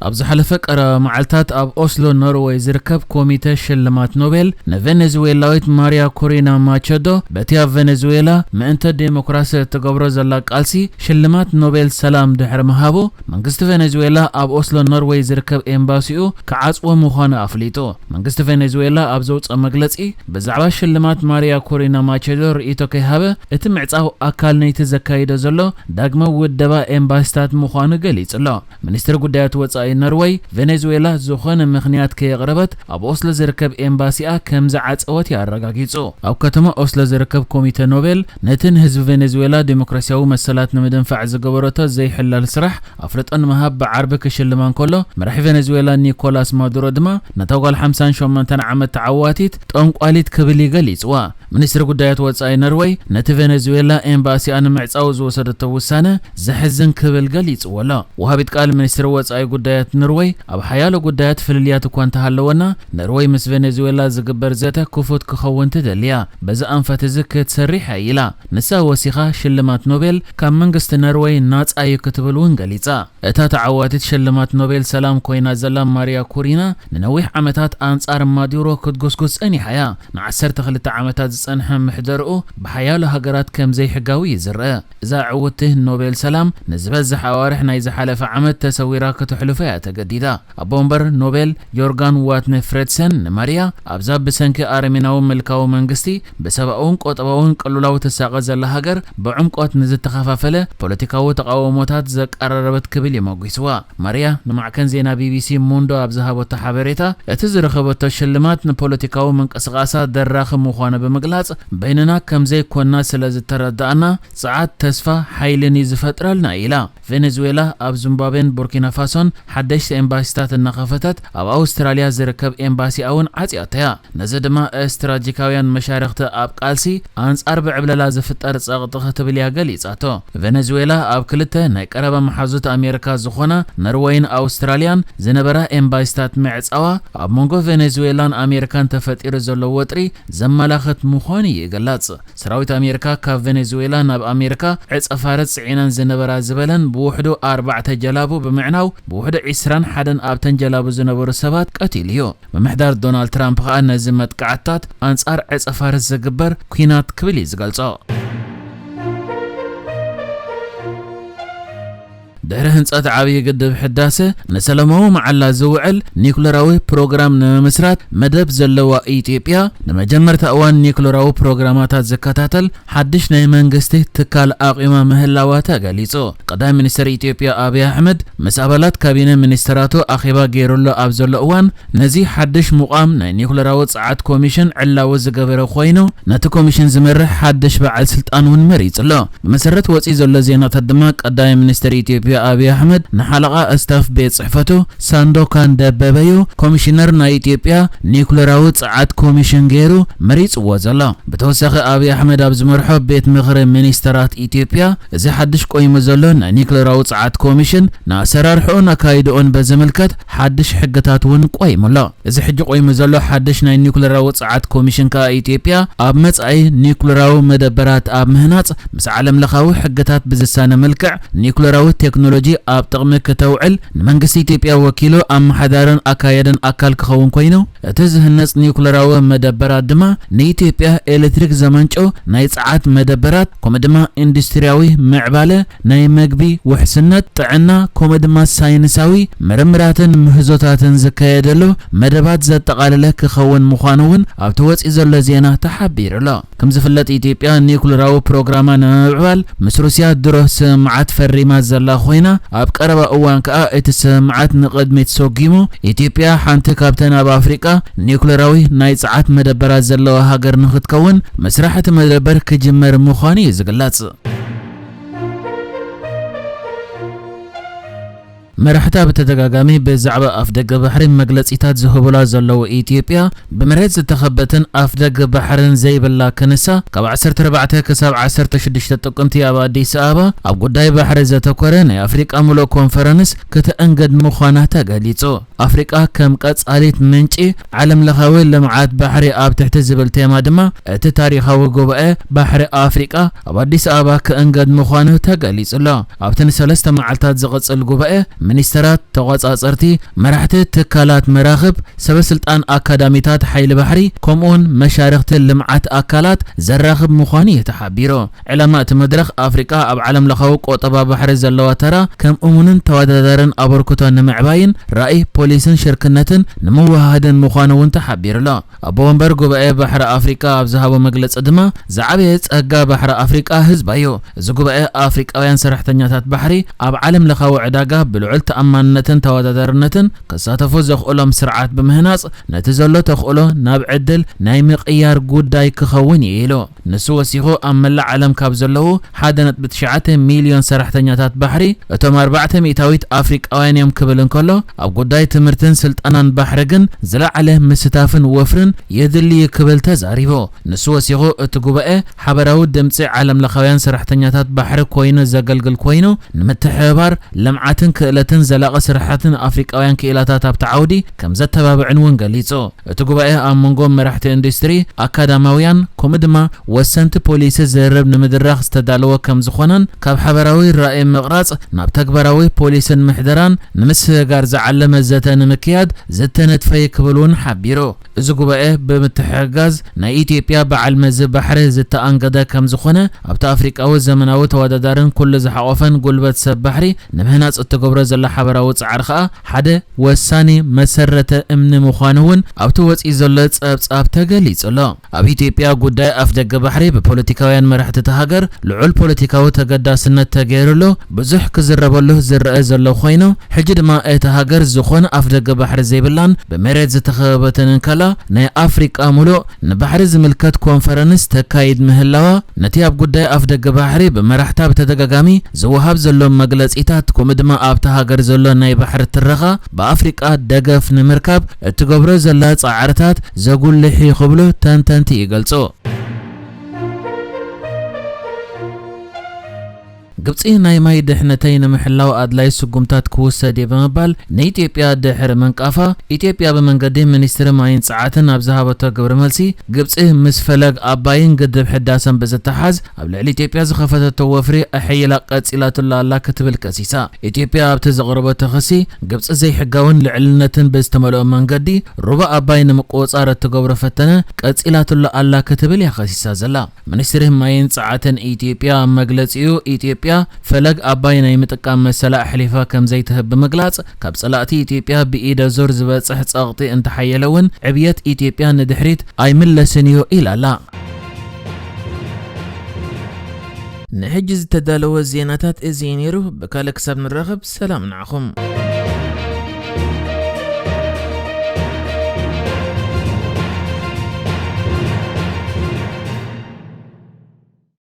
ኣብ ዝሓለፈ ቀረባ መዓልታት ኣብ ኦስሎ ኖርወይ ዝርከብ ኮሚተ ሽልማት ኖቤል ንቬኔዙዌላዊት ማሪያ ኮሪና ማቸዶ በቲ ኣብ ቬኔዙዌላ ምእንተ ዴሞክራሲ እትገብሮ ዘላ ቃልሲ ሽልማት ኖቤል ሰላም ድሕሪ ምሃቡ፣ መንግስቲ ቬኔዙዌላ ኣብ ኦስሎ ኖርወይ ዝርከብ ኤምባሲኡ ክዓጽዎ ምዃኑ ኣፍሊጡ። መንግስቲ ቬኔዙዌላ ኣብ ዘውፅኦ መግለፂ፣ ብዛዕባ ሽልማት ማሪያ ኮሪና ማቸዶ ርእይቶ ከይሃበ፣ እቲ ምዕፃው ኣካል ናይቲ ዘካይዶ ዘሎ ዳግመ ውደባ ኤምባሲታት ምዃኑ ገሊጹ ኣሎ። ሚኒስትሪ ጉዳያት ወጻኢ ኖርወይ፣ ቬኔዙዌላ ዝኾነ ምኽንያት ከየቕረበት ኣብ ኦስሎ ዝርከብ ኤምባሲኣ ከም ዝዓጸወት እዩ ኣረጋጊጹ። ኣብ ከተማ ኦስሎ ዝርከብ ኮሚተ ኖቤል፣ ነቲ ንህዝቢ ቬኔዙዌላ ዴሞክራሲያዊ መሰላት ንምድንፋዕ ዝገበረቶ ዘይሕለል ስራሕ ኣፍልጦ ንምሃብ ብዓርቢ ክሽልማ እንከሎ፣ መራሒ ቬኔዙዌላ ኒኮላስ ማዱሮ ድማ ነታ ጓል ሓምሳን ሸሞንተን ዓመት ተዓዋቲት ጠንቋሊት ክብል እዩ ገሊጽዋ። ሚኒስትሪ ጉዳያት ወጻኢ ኖርወይ ነቲ ቬኔዙዌላ ኤምባሲኣ ንምዕጻው ዝወሰደቶ ውሳነ ዘሕዝን ክብል ገሊጽዎ ኣሎ። ወሃቢት ቃል ሚኒስትሪ ወጻኢ ጉዳያት ኖርወይ፣ ኣብ ሓያሎ ጉዳያት ፍልልያት እኳ እንተሃለወና፣ ኖርወይ ምስ ቬኔዙዌላ ዝግበር ዘተ ክፉት ክኸውን ትደሊ እያ። በዚ ኣንፈት እዚ ክትሰርሕ እያ ኢላ። ንሳ ወሲኻ፣ ሽልማት ኖቤል ካብ መንግስቲ ኖርወይ ናጻ እዩ ክትብል እውን ገሊጻ። እታ ተዓዋቲት ሽልማት ኖቤል ሰላም ኮይና ዘላ ማሪያ ኮሪና፣ ንነዊሕ ዓመታት ኣንጻር ማዱሮ ክትጉስጉስ ጸኒሓ እያ። ንዓሰርተ ክልተ ዓመታት ዝጸንሐ ምሕደርኡ ብሓያሎ ሃገራት ከም ዘይሕጋዊ እዩ ዝረአ። እዛ ዕውትቲ ኖቤል ሰላም ንዝበዝሕ ኣዋርሕ ናይ ዝሓለፈ ዓመት ተሰዊራ ክትሕልፎ እያ ተገዲዳ። ኣቦ ወንበር ኖቤል ዮርጋን ዋትነ ፍሬድሰን ንማርያ፣ ኣብዛ ብሰንኪ ኣረሜናዊ ምልካዊ መንግስቲ ብሰብኣውን ቆጠባውን ቅልውላው ትሳቐ ዘላ ሃገር ብዕምቆት ንዝተኸፋፈለ ፖለቲካዊ ተቓውሞታት ዘቀራረበት ክብል እዩ መጒስዋ። ማርያ ንማዕከን ዜና ቢቢሲ ሙንዶ ኣብ ዝሃበቶ ሓበሬታ፣ እቲ ዝረኸበቶ ሽልማት ንፖለቲካዊ ምንቅስቓሳ ደራኺ ምዃኑ ብምግላጽ፣ በይንና ከም ዘይኮንና ስለ ዝተረዳእና፣ ጸዓት፣ ተስፋ፣ ሓይልን እዩ ዝፈጥረልና ኢላ። ቬኔዙዌላ ኣብ ዚምባብዌን ቡርኪና ፋሶን ሓደሽቲ ኤምባሲታት እናኸፈተት፣ ኣብ ኣውስትራልያ ዝርከብ ኤምባሲኣ እውን ዓጽያቶ እያ። ነዚ ድማ ስትራቴጂካውያን መሻርኽቲ ኣብ ቃልሲ ኣንጻር ብዕብለላ ዝፍጠር ጸቕጢ ክትብል እያ ገሊጻቶ። ቬኔዙዌላ ኣብ ክልተ ናይ ቀረባ መሓዙት ኣሜሪካ ዝኾና ኖርወይን ኣውስትራልያን ዝነበራ ኤምባሲታት ምዕጻዋ ኣብ መንጎ ቬኔዙዌላን ኣሜሪካን ተፈጢሩ ዘሎ ወጥሪ ዘመላኽት ምዃኑ ይግለጽ። ሰራዊት ኣሜሪካ ካብ ቬኔዙዌላ ናብ ኣሜሪካ ዕጸ ፋርስ ጽዒነን ዝነበራ ዝበለን ብውሕዱ ኣርባዕተ ጀላቡ ብምዕናው ብውሕዱ ዕስራን ሓደን ኣብተን ጀላቡ ዝነበሩ ሰባት ቀቲሉ እዩ። ምምሕዳር ዶናልድ ትራምፕ ከኣ ነዚ መጥቃዕትታት ኣንጻር ዕጸ ፋርስ ዝግበር ኲናት ክብል እዩ ዝገልጾ። ድሕሪ ህንጸት ዓብዪ ግድብ ሕዳሰ ንሰላማዊ መዓላ ዝውዕል ኒኩለራዊ ፕሮግራም ንምምስራት መደብ ዘለዋ ኢትዮጵያ፣ ንመጀመርታ እዋን ኒኩለራዊ ፕሮግራማታት ዝከታተል ሓድሽ ናይ መንግስቲ ትካል ኣቑማ ምህላዋ ተገሊጹ። ቀዳማይ ሚኒስትር ኢትዮጵያ ኣብይ ኣሕመድ ምስ ኣባላት ካቢነ ሚኒስትራቱ ኣኼባ ገይሩሉ ኣብ ዘሎ እዋን፣ ነዚ ሓድሽ ምቋም ናይ ኒኩለራዊ ጸዓት ኮሚሽን ዕላዊ ዝገበረ ኮይኑ፣ ነቲ ኮሚሽን ዝመርሕ ሓድሽ በዓል ስልጣን እውን መሪጹ ኣሎ። ብመሰረት ወጺኡ ዘሎ ዜናታት ድማ፣ ቀዳማይ ሚኒስትር ኢትዮጵያ ኣብይ ኣሕመድ ንሓለቓ ስታፍ ቤት ጽሕፈቱ ሳንዶካን ደበበዩ ኮሚሽነር ናይ ኢትዮጵያ ኒኩለራዊ ጸዓት ኮሚሽን ገይሩ መሪጽዎ ዘሎ። ብተወሳኺ፣ ኣብይ ኣሕመድ ኣብ ዝመርሖ ቤት ምኽሪ ሚኒስተራት ኢትዮጵያ፣ እዚ ሓድሽ ቆይሙ ዘሎ ናይ ኒኩለራዊ ጸዓት ኮሚሽን ንኣሰራርሕኡን ኣካይድኡን በዝምልከት ሓድሽ ሕግታት እውን ቆይሙ ኣሎ። እዚ ሕጂ ቆይሙ ዘሎ ሓድሽ ናይ ኒኩለራዊ ጸዓት ኮሚሽን ከኣ፣ ኢትዮጵያ ኣብ መጻኢ ኒኩለራዊ መደበራት ኣብ ምህናጽ ምስ ዓለም ለኻዊ ሕግታት ብዝሳነ መልክዕ ኒኩለራዊ ቴክኖሎጂ ኣብ ጥቕሚ ክተውዕል ንመንግስቲ ኢትዮጵያ ወኪሉ ኣመሓዳርን ኣካያድን ኣካል ክኸውን ኮይኑ፣ እቲ ዝህነጽ ኒኩለራዊ መደበራት ድማ ንኢትዮጵያ ኤሌክትሪክ ዘመንጩ ናይ ጸዓት መደበራት፣ ከምኡ ድማ ኢንዱስትሪያዊ ምዕባለ፣ ናይ መግቢ ውሕስነት፣ ጥዕና፣ ከምኡ ድማ ሳይንሳዊ ምርምራትን ምህዞታትን ዝካየደሉ መደባት ዘጠቓለለ ክኸውን ምዃኑ እውን ኣብቲ ወጺኡ ዘሎ ዜና ተሓቢሩ ኣሎ። ከም ዝፍለጥ፣ ኢትዮጵያ ኒኩለራዊ ፕሮግራማ ንምምዕባል ምስ ሩስያ ድሮ ስምምዓት ፈሪማ ዘላ ኮይና፣ ኣብ ቀረባ እዋን ከኣ እቲ ስምምዓት ንቕድሚት ሰጒሙ፣ ኢትዮጵያ ሓንቲ ካብተን ኣብ ኣፍሪቃ ኒኩለራዊ ናይ ጸዓት መደበራት ዘለዋ ሃገር ንኽትከውን፣ መስራሕ እቲ መደበር ክጅመር ምዃኑ እዩ ዝግለጽ። መራሕታ ብተደጋጋሚ ብዛዕባ ኣፍደገ ባሕሪ መግለጺታት ዝህቡላ ዘለዉ ኢትዮጵያ፣ ብመሬት ዝተኸበትን ኣፍደገ ባሕርን ዘይብላ ክንሳ፣ ካብ ዓሰርተ ኣርባዕተ ክሳብ ዓሰርተ ሽዱሽተ ጥቅምቲ ኣብ ኣዲስ ኣበባ ኣብ ጉዳይ ባሕሪ ዘተኮረ ናይ ኣፍሪቃ ምሉእ ኮንፈረንስ ክትእንግድ ምዃና ተገሊጹ። ኣፍሪቃ ከም ቀጻሊት ምንጪ ዓለም ለኻዊ ልምዓት ባሕሪ ኣብ ትሕቲ ዝብል ቴማ ድማ፣ እቲ ታሪኻዊ ጉባኤ ባሕሪ ኣፍሪቃ ኣብ ኣዲስ ኣበባ ክእንገድ ምዃኑ ተገሊጹ ኣሎ። ኣብቲ ንሰለስተ መዓልታት ዝቕጽል ጉባኤ፣ ሚኒስተራት፣ ተቖጻጸርቲ፣ መራሕቲ ትካላት መራኽብ፣ ሰበ ስልጣን ኣካዳሚታት ሓይሊ ባሕሪ፣ ከምኡውን መሻርኽቲ ልምዓት ኣካላት ዘራኽብ ምዃኑ እዩ ተሓቢሩ። ዕላማ እቲ መድረኽ፣ ኣፍሪቃ ኣብ ዓለም ለኻዊ ቆጠባ ባሕሪ ዘለዋ ተራ ከም እሙንን ተወዳዳርን ኣበርክቶ ንምዕባይን ራእይ ፖሊስን ሽርክነትን ንምውህሃድን ምዃኑ እውን ተሓቢሩ ኣሎ። ኣቦ ወንበር ጉባኤ ባሕሪ ኣፍሪቃ ኣብ ዝሃቦ መግለጺ ድማ፣ ዝዓበየ ጸጋ ባሕሪ ኣፍሪቃ ህዝባ እዩ። እዚ ጉባኤ፣ ኣፍሪቃውያን ሰራሕተኛታት ባሕሪ ኣብ ዓለም ለኻዊ ዕዳጋ ብልዑል ተኣማንነትን ተወዳዳርነትን ክሳተፉ ዘኽእሎም ስርዓት ብምህናጽ፣ ነቲ ዘሎ ተኽእሎ ናብ ዕድል ናይ ምቕያር ጉዳይ ክኸውን እዩ ኢሉ። ንሱ ወሲኹ፣ ኣብ መላእ ዓለም ካብ ዘለዉ ሓደ ነጥቢ ትሽዓተ ሚልዮን ሰራሕተኛታት ባሕሪ፣ እቶም ኣርባዕተ ሚእታዊት ኣፍሪቃውያን እዮም ክብል እንከሎ፣ ኣብ ጉዳይ ትምህርትን ስልጠናን ባሕሪ ግን ዝለዓለ ምስታፍን ወፍርን የድሊ እዩ ክብል ተዛሪቡ። ንሱ ወሲኹ፣ እቲ ጉባኤ ሓበራዊ ድምጺ ዓለም ለኻውያን ሰራሕተኛታት ባሕሪ ኮይኑ ዘገልግል ኮይኑ፣ ንምትሕብባር፣ ልምዓትን ክእለትን ዘላቒ ስራሕትን ኣፍሪቃውያን ክኢላታት ኣብቲ ዓውዲ ከም ዘተባብዕን እውን ገሊጹ። እቲ ጉባኤ ኣብ መንጎ መራሕቲ ኢንዱስትሪ፣ ኣካዳማውያን፣ ከምኡ ድማ ወሰንቲ ፖሊሲ ዝርርብ ንምድራኽ ዝተዳለወ ከም ዝኾነን፣ ካብ ሓበራዊ ራእይ ምቕራጽ ናብ ተግባራዊ ፖሊስን ምሕደራን ንምስግጋር ዝዓለመ ዘተ ንምክያድ ዝተነድፈ እዩ ክብል እውን ሓቢሩ። እዚ ጉባኤ ብምትሕግጋዝ ናይ ኢትዮጵያ በዓል መዚ ባሕሪ ዝተኣንገደ ከም ዝኾነ፣ ኣብቲ ኣፍሪቃዊ ዘመናዊ ተወዳዳርን ኩሉ ዝሓቖፈን ጉልበት ሰብ ባሕሪ ንምህናጽ እትገብሮ ዘላ ሓበራዊ ጻዕሪ ከኣ ሓደ ወሳኒ መሰረተ እምኒ ምዃኑ እውን ኣብቲ ወጺኡ ዘሎ ጸብጻብ ተገሊጹ ኣሎ። ኣብ ኢትዮጵያ ጉዳይ ኣፍደገ ባሕሪ ብፖለቲካውያን መራሕቲ እታ ሃገር ልዑል ፖለቲካዊ ተገዳስነት ተገይሩሉ ብዙሕ ክዝረበሉ ዝረአ ዘሎ ኮይኑ፣ ሕጂ ድማ እታ ሃገር ዝኾነ ኣፍደገ ባሕሪ ዘይብላን ብመሬት ዝተኸበበትን እንከላ፣ ናይ ኣፍሪቃ ሙሉእ ንባሕሪ ዝምልከት ኮንፈረንስ ተካይድ ምህላዋ፣ ነቲ ኣብ ጉዳይ ኣፍደገ ባሕሪ ብመራሕታ ብተደጋጋሚ ዝወሃብ ዘሎ መግለጺታት፣ ከምኡ ድማ ኣብታ ሃገር ዘሎ ናይ ባሕሪ ትረኻ ብኣፍሪቃ ደገፍ ንምርካብ እትገብሮ ዘላ ጻዕርታት ዘጉልሕ እዩ ክብሉ ተንተንቲ ይገልጹ። ግብጺ፣ ናይ ማይ ድሕነተይ ንምሕላው ኣድላይ ስጉምታት ክውሰድ እየ ብምባል ንኢትዮጵያ ድሕሪ ምንቃፋ፣ ኢትዮጵያ ብመንገዲ ሚኒስትሪ ማይን ጸዓትን ኣብ ዝሃበቶ ግብረ መልሲ፣ ግብጺ ምስ ፈለግ ኣባይን ግድብ ሕዳሰን ብዝተሓዝ ኣብ ልዕሊ ኢትዮጵያ ዝኸፈተቶ ወፍሪ ኣሐይላ ቀጺላትሉ ኣላ ክትብል ከሲሳ። ኢትዮጵያ ኣብቲ ዘቕረበቶ ክሲ፣ ግብጺ ዘይሕጋውን ልዕልነትን ብዝተመልኦ መንገዲ ሩባ ኣባይ ንምቁጽጻር እትገብሮ ፈተነ ቀጺላትሉ ኣላ ክትብል እያ ከሲሳ ዘላ። ሚኒስትሪ ማይን ጸዓትን ኢትዮጵያ ኣብ መግለጺኡ፣ ኢትዮጵያ ፈለግ ኣባይ ናይ ምጥቃም መሰላ ኣሕሊፋ ከም ዘይትህብ ብምግላጽ፣ ካብ ጸላእቲ ኢትዮጵያ ብኢደ ዙር ዝበጽሕ ጸቕጢ እንተሓየለ እውን፣ ዕብየት ኢትዮጵያ ንድሕሪት ኣይምለስን እዩ ኢላ ኣላ። ንሕጂ ዝተዳለወ ዜናታት እዚ እዩ ነይሩ። ብካልእ ክሳብ ንራኸብ፣ ሰላም ንዓኹም።